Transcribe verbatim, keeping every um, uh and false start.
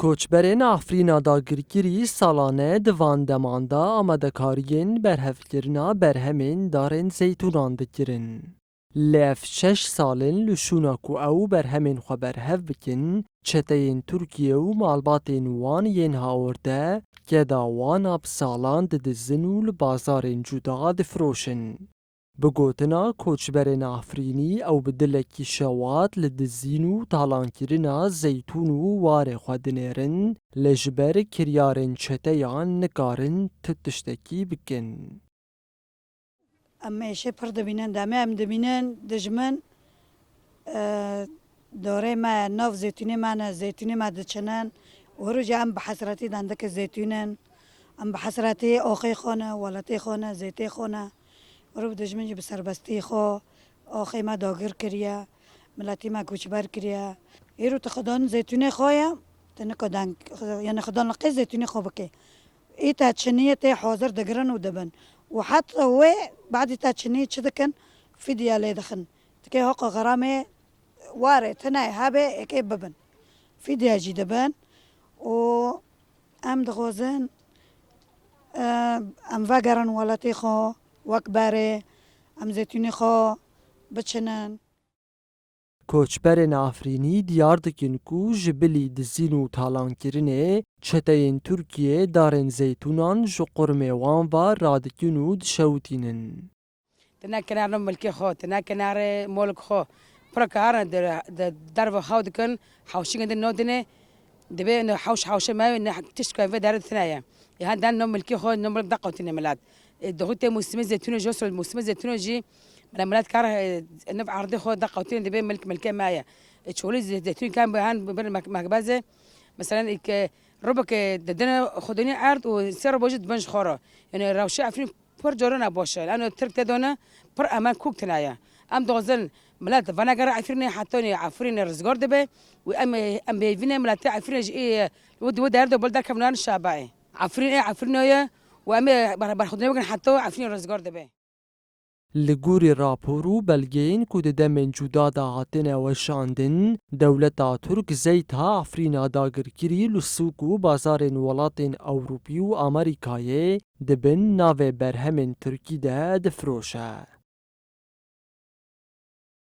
Koçberên Efrîna dagirkirî salane di van deman de amadekariyên berhevkirina berhemên darên zeytûnan dikirin. Lê ev şeş sal in li şûna ku ew berhemên xwe berhev bikin, çeteyên Tirkiye û malbatên wan yên hawirde keda wan a bi salan didizin û li bazarên cuda difiroşin. Bi gotina koçberên Efrînî, ew bi dilekî şewat li dizîn û talankirina zeytûn û warê xwe dinêrin, lê ji ber kiryarên çeteyan nikarin ti tiştekî bikin. Em êşê pir dibînin, demê em dibînin dijmin, e, dorê me, nav zeytûnê me ne, zeytûnê me diçinin. Wiro jî em bi hesretî dendikê zeytûn in. Em bi hesretî axê xwe ne, welatê xwe ne, zeytê xwe ne. Wiro bi dijmin jî bi serbestî xwe axê me dagir kiriye, miletî me koçber kiriye. Îro tu xwedan zeytûnê xwe ye, tu nika deng, yani xwedan li qê zeytûnê xwe bike. Î te çiniyê tê hazir digirin û dibin. Û heta wê badî te çinî çi dikin? Fîdye lê dixin. Tikê haqa xeramê warê tune hebe êkê bibin. Fîdye jî dibin û em dixwazin, e, em vegerin welatê xwe wek berê, em zeytûnê xwe biçinin. Koçberên Efrînî diyar dikin ku ji bilî dizîn û talankirinê çeteyên Tirkiyê darên zeytûnan ji qurmê wan ve radikin û dişewitînin. Tine kenarê milkê xwe, tine kenarê molk xwe. Pira ke harin di, di derve xew dikin, hewşîngên din nodine, dibê ne hewş hewşe me ne tişt ke vê derê tine ye. Ê hen den no milkê xwe, no milk daqewtîne milet. Ê, doxî tê mûsimê zeytûnê jî, osro mûsimê zeytûnê jî, mele milet kar, ê, niv erdê xwe daqewtîne dibê milk milkê me ye. Ê, çolî zey-, zeytûn kan bi hen bi bir mek-, mekbeze. Mesela, ê, ke rubeke didine xwedinî erd û sê rubo jî dibin ji xwe re. Yani rewşê Efrîn pir coro ne boş e. Eno Tirk tê done pir emen kûk tine ye. Em dozin milet venegere Efrînê, hetonê Efrînê rizgar dibe û em, em bêvîne miletê Efrînê ji ê û di wê derdo bol derkevin an şabayê. Efrîn ê Efrînê ye û em ê ber-, berxwedinê bikin heta Efrîn rizgar dibe. Li gorî rapor û belgeyên ku di demên cuda de hatine weşandin, dewleta Tirk zeyta Efrîna dagirkirî li sûk û bazarên welatên Ewropî û Amerîkayê di bin navê berhemên Tirkî de difiroşe.